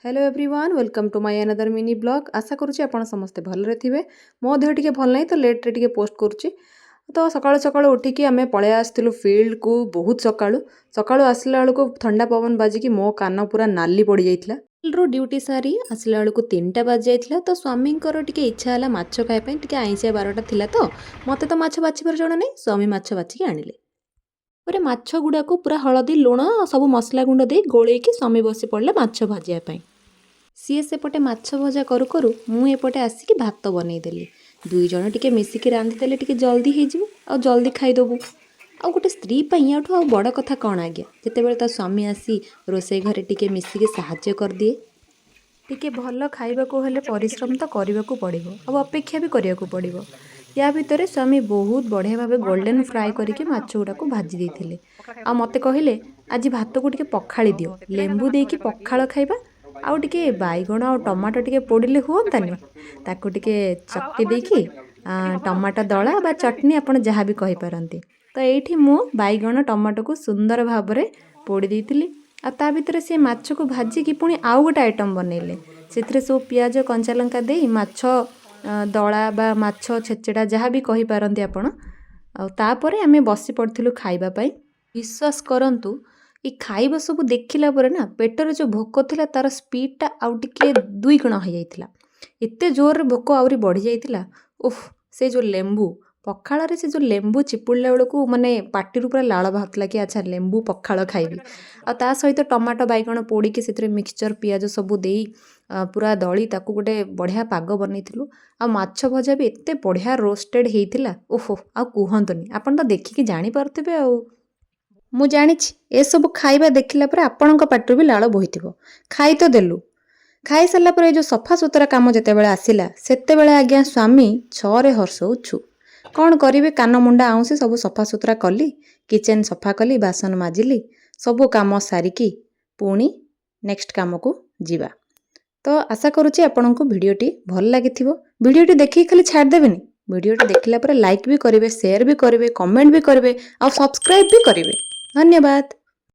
Hello everyone, welcome to my another mini vlog. ଆଶା କରୁଛି ଆପଣ ସମସ୍ତେ ଭଲରେ ଥିବେ। ମୋ ଦେହ ଟିକେ ଭଲ ନାହିଁ ତ ଲେଟ୍ରେ ଟିକେ ପୋଷ୍ଟ କରୁଛି। ତ ସକାଳୁ ସକାଳୁ ଉଠିକି ଆମେ ପଳେଇ ଆସିଥିଲୁ ଫିଲ୍ଡକୁ ବହୁତ ସକାଳୁ ସକାଳୁ। ଆସିଲା ବେଳକୁ ଥଣ୍ଡା ପବନ ବାଜିକି ମୋ କାନ ପୁରା ନାଲି ପଡ଼ିଯାଇଥିଲା। ଫିଲ୍ଡରୁ ଡ୍ୟୁଟି ସାରି ଆସିଲା ବେଳକୁ 3ଟା ବାଜିଯାଇଥିଲା। ତ ସ୍ୱାମୀଙ୍କର ଟିକେ ଇଚ୍ଛା ହେଲା ମାଛ ଖାଇବା ପାଇଁ। ଟିକେ ଆଇଁଷିଆ ବାରଟା ଥିଲା ତ ମୋତେ ତ ମାଛ ବାଛିବାର ଜଣା ନାହିଁ, ସ୍ୱାମୀ ମାଛ ବାଛିକି ଆଣିଲେ। ପରେ ମାଛ ଗୁଡ଼ାକୁ ପୁରା ହଳଦୀ, ଲୁଣ, ସବୁ ମସଲା ଗୁଣ୍ଡ ଦେଇ ଗୋଳେଇକି ସ୍ୱାମୀ ବସି ପଡ଼ିଲେ ମାଛ ଭାଜିବା ପାଇଁ। ସିଏ ସେପଟେ ମାଛ ଭଜା କରୁ କରୁ ମୁଁ ଏପଟେ ଆସିକି ଭାତ ବନେଇଦେଲି। ଦୁଇ ଜଣ ଟିକେ ମିଶିକି ରାନ୍ଧିଦେଲେ ଟିକେ ଜଲ୍ଦି ହେଇଯିବ ଆଉ ଜଲ୍ଦି ଖାଇଦେବୁ। ଆଉ ଗୋଟେ ସ୍ତ୍ରୀ ପାଇଁ ୟାଠୁ ଆଉ ବଡ଼ କଥା କ'ଣ ଆଜ୍ଞା, ଯେତେବେଳେ ତା ସ୍ୱାମୀ ଆସି ରୋଷେଇ ଘରେ ଟିକେ ମିଶିକି ସାହାଯ୍ୟ କରିଦିଏ। ଟିକେ ଭଲ ଖାଇବାକୁ ହେଲେ ପରିଶ୍ରମ ତ କରିବାକୁ ପଡ଼ିବ ଆଉ ଅପେକ୍ଷା ବି କରିବାକୁ ପଡ଼ିବ। ୟା ଭିତରେ ସ୍ୱାମୀ ବହୁତ ବଢ଼ିଆ ଭାବେ ଗୋଲ୍ଡେନ୍ ଫ୍ରାଏ କରିକି ମାଛ ଗୁଡ଼ାକୁ ଭାଜି ଦେଇଥିଲେ ଆଉ ମୋତେ କହିଲେ, "ଆଜି ଭାତକୁ ଟିକେ ପଖାଳି ଦିଅ, ଲେମ୍ବୁ ଦେଇକି ପଖାଳ ଖାଇବା ଆଉ ଟିକେ ବାଇଗଣ ଆଉ ଟମାଟୋ ଟିକେ ପୋଡ଼ିଲେ ହୁଅନ୍ତାନି?" ତାକୁ ଟିକେ ଚକଟି ଦେଇକି ଟମାଟୋ ଦଳା ବା ଚଟଣି, ଆପଣ ଯାହା ବି କହିପାରନ୍ତି। ତ ଏଇଠି ମୁଁ ବାଇଗଣ ଟମାଟୋକୁ ସୁନ୍ଦର ଭାବରେ ପୋଡ଼ି ଦେଇଥିଲି ଆଉ ତା ଭିତରେ ସେ ମାଛକୁ ଭାଜିକି ପୁଣି ଆଉ ଗୋଟେ ଆଇଟମ୍ ବନେଇଲେ। ସେଥିରେ ସବୁ ପିଆଜ, କଞ୍ଚା ଲଙ୍କା ଦେଇ ମାଛ ଦଳା ବା ମାଛ ଛେଚେଡ଼ା, ଯାହା ବି କହିପାରନ୍ତି ଆପଣ। ଆଉ ତାପରେ ଆମେ ବସି ପଡ଼ିଥିଲୁ ଖାଇବା ପାଇଁ। ବିଶ୍ୱାସ କରନ୍ତୁ, ଏ ଖାଇବା ସବୁ ଦେଖିଲା ପରେ ନା ପେଟରେ ଯେଉଁ ଭୋକ ଥିଲା, ତା'ର ସ୍ପିଡ଼ଟା ଆଉ ଟିକେ ଦୁଇ ଗୁଣ ହେଇଯାଇଥିଲା। ଏତେ ଜୋରରେ ଭୋକ ଆହୁରି ବଢ଼ିଯାଇଥିଲା। ଓଃ, ସେ ଯେଉଁ ଲେମ୍ବୁ ପଖାଳରେ, ସେ ଯେଉଁ ଲେମ୍ବୁ ଚିପୁଡ଼ିଲା ବେଳକୁ ମାନେ ପାଟିରୁ ପୁରା ଲାଳ ବାହାରୁଥିଲା କି ଆଚ୍ଛା, ଲେମ୍ବୁ ପଖାଳ ଖାଇବି। ଆଉ ତା ସହିତ ଟମାଟୋ ବାଇଗଣ ପୋଡ଼ିକି ସେଥିରେ ମିକ୍ସଚର୍, ପିଆଜ ସବୁ ଦେଇ ପୁରା ଦଳି ତାକୁ ଗୋଟେ ବଢ଼ିଆ ପାଗ ବନେଇଥିଲୁ। ଆଉ ମାଛ ଭଜା ବି ଏତେ ବଢ଼ିଆ ରୋଷ୍ଟେଡ଼ ହେଇଥିଲା, ଓହୋ, ଆଉ କୁହନ୍ତୁନି। ଆପଣ ତ ଦେଖିକି ଜାଣିପାରୁଥିବେ। ଆଉ ମୁଁ ଜାଣିଛି, ଏସବୁ ଖାଇବା ଦେଖିଲା ପରେ ଆପଣଙ୍କ ପାଟିରୁ ବି ଲାଳ ବୋହିଥିବ। ଖାଇ ତ ଦେଲୁ। ଖାଇସାରିଲା ପରେ ଏ ଯେଉଁ ସଫାସୁତୁରା କାମ ଯେତେବେଳେ ଆସିଲା, ସେତେବେଳେ ଆଜ୍ଞା ସ୍ୱାମୀ ଛଅରେ ହର୍ଷଉ ଛୁ। କ'ଣ କରିବେ, କାନ ମୁଣ୍ଡା ଆଉଁସି ସବୁ ସଫାସୁତୁରା କଲି, କିଚେନ୍ ସଫା କଲି, ବାସନ ମାଜିଲି, ସବୁ କାମ ସାରିକି ପୁଣି ନେକ୍ସଟ କାମକୁ ଯିବା। ତ ଆଶା କରୁଛି ଆପଣଙ୍କୁ ଭିଡ଼ିଓଟି ଭଲ ଲାଗିଥିବ। ଭିଡ଼ିଓଟି ଦେଖିକି ଖାଲି ଛାଡ଼ିଦେବେନି। ଭିଡ଼ିଓଟି ଦେଖିଲା ପରେ ଲାଇକ୍ ବି କରିବେ, ସେୟାର ବି କରିବେ, କମେଣ୍ଟ ବି କରିବେ ଆଉ ସବସ୍କ୍ରାଇବ୍ ବି କରିବେ। ଧନ୍ୟବାଦ।